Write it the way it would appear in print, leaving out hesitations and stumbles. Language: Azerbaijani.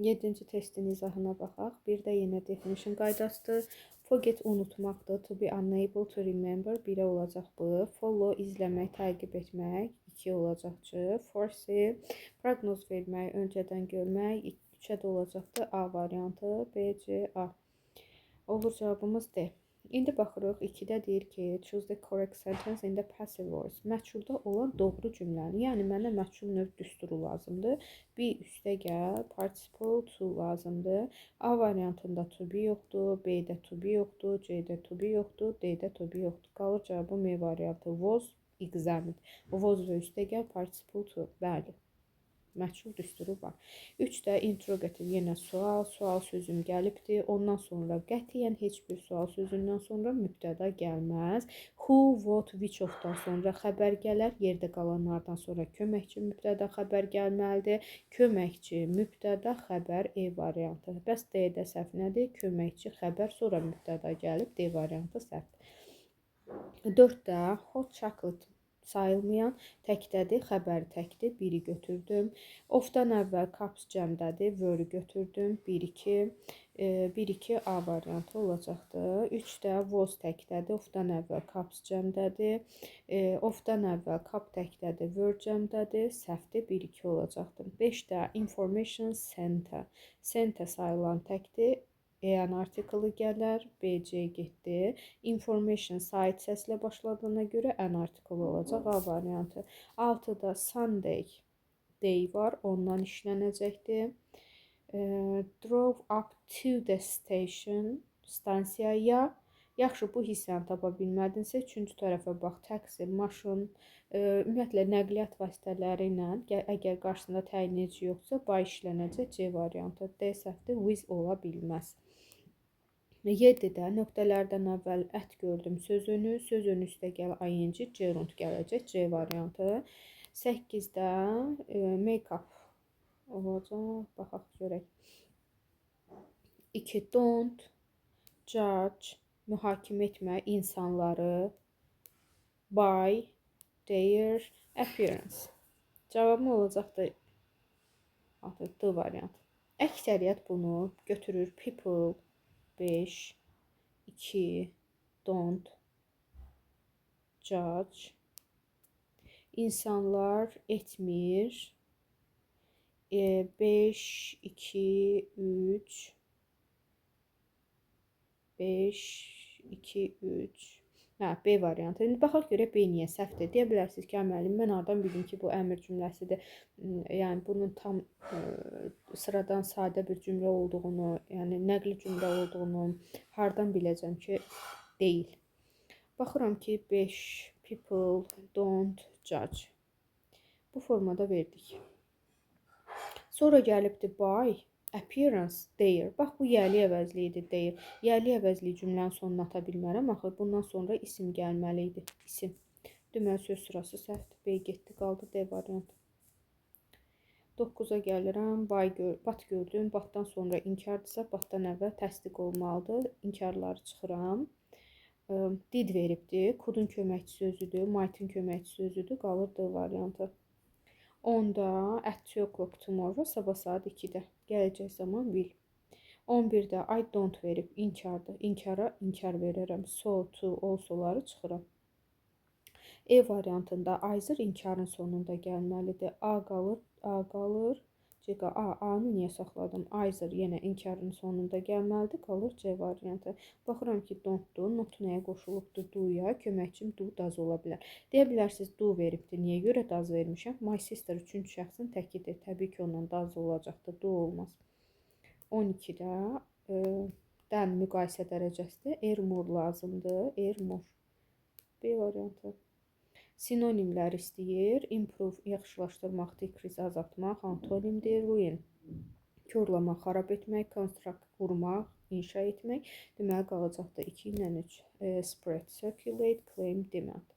Yedinci testin izahına baxaq. Bir də yenə definition qaydasıdır. Forget unutmaqdır. To be unable to remember, 1-ə olacaq bu. Follow izləmək, təqib etmək, 2 olacaq C. Foresee proqnoz vermək, öncədən görmək, 3-ə də olacaqdır A variantı, B, C, A. Olur cavabımız D. İndi baxırıq, 2-də deyir ki, choose the correct sentence in the passive voice. Məchulda olan doğru cümləni, yəni mənə məchul növ düsturu lazımdır. Be üstə gəl, participle to lazımdır. A variantında to be yoxdur, B-də to be yoxdur, C-də to be yoxdur, D-də to be yoxdur. Qalır cavabım E variantı. Was examined. Was və üstə gəl, participle to. Bəli, məchul düsturu var. 3-də interrogative, yenə sual, sual sözüm gəlibdir. Ondan sonra qətiyyən heç bir sual sözündən sonra mübtəda gəlməz. Who, what, which of-dan sonra xəbər gələr. Yerdə qalanlardan sonra köməkçi, mübtəda, xəbər gəlməlidir. Köməkçi, mübtəda, xəbər, E variantı. Bəs D-də səhv nədir? Köməkçi, xəbər, sonra mübtəda gəlib. D variantı səhvdir. 4-də hot chocolate sayılmayan təkdədir, xəbəri təkdir. 1-i götürdüm. Of-dan əvvəl cups cəmdədir, were götürdüm. 1 2, 1 2, A variantı olacaqdır. 3-də was təkdədir, of-dan əvvəl cups cəmdədir. Of-dan əvvəl cup təkdədir, were cəmdədir, səhvdir, 1 2 olacaqdır. 5-də information center. Center sayılan təkdir. An article gələr, BC getdi. Information sait səslə başladığına görə an article olacaq, A variantı. 6-da Sunday, day var, ondan işlənəcəkdir. Drove up to the station, stansiyaya. Yaxşı, bu hissəni tapa bilmədinsə, üçüncü tərəfə bax. Taksi, maşın, ümumiyyətlə nəqliyyat vasitələri ilə əgər qarşısında təyin edici yoxsa, by işlənəcək, C variantı. D səhvdir, with ola bilməz. 7-də nöqtələrdən əvvəl at gördüm, söz önü, söz önü üstə gəl ing, gerund gələcək, C variantı. 8-də make-up olacaq. Baxaq görək. 2, don't judge, mühakimə etmə insanları, by their appearance. Cavabım olacaqdır D variantı. Əksəriyyət bunu götürür. People 5, 2, don't judge, insanlar etmir. 5, 2, 3, 5, 2, 3. Hə, B variantı. İndi baxaq görək B niyə səhvdir. Deyə bilərsiniz ki, müəllim, mən hardan bilim ki, bu əmr cümləsidir. Yəni bunun tam sıradan sadə bir cümlə olduğunu, yəni nəqli cümlə olduğunu hardan biləcəm ki, deyil. Baxıram ki, 5, people don't judge. Bu formada verdik. Sonra gəlibdi by appearance, their. Bax, bu yəli əvəzliyidir, their. Yəli əvəzliyi cümlənin sonuna ata bilmərəm. Axı bundan sonra isim gəlməli idi. İsim. Deməli söz sırası səhvdir. B getdi, qaldı D variantı. 9-a gəlirəm. By gör, but gördüm. But-dan sonra inkardırsa, but-dan əvvəl təsdiq olmalıdır. İnkarları çıxıram. Did veribdi. Could-un köməkçi sözüdür. Might-ın köməkçi sözüdür. Qalır D variantı. 10-da at 2 o'clock tomorrow, sabah saat 2-də. Gələcək zaman, will. 11-də I don't verib, inkardır. İnkara inkar verərəm. So, too, also-ları çıxıram. E variantında either inkarın sonunda gəlməlidir. A qalır, A qalır. C, A, A-nı niyə saxladım? Either yenə inkarın sonunda gəlməlidir. Qalır C variantı. Baxıram ki, don't-dur. Not nəyə qoşulubdur? Do-ya. Köməkçim do, does ola bilər. Deyə bilərsiniz, do veribdir. Niyə görə does vermişəm? My sister üçüncü şəxsin təkidir. Təbii ki, ondan does olacaqdır. Do olmaz. 12-də than müqayisə dərəcəsidir. Er more lazımdır. Er more. B variantı. Sinonimlər istəyir. Improve yaxşılaşdırmaq, decrease azaltmaq, antonimdir. Ruin korlamaq, xarab etmək, construct qurmaq, inşa etmək. Deməli qalacaqdır 2 ilə 3. Spread, circulate, claim, demand.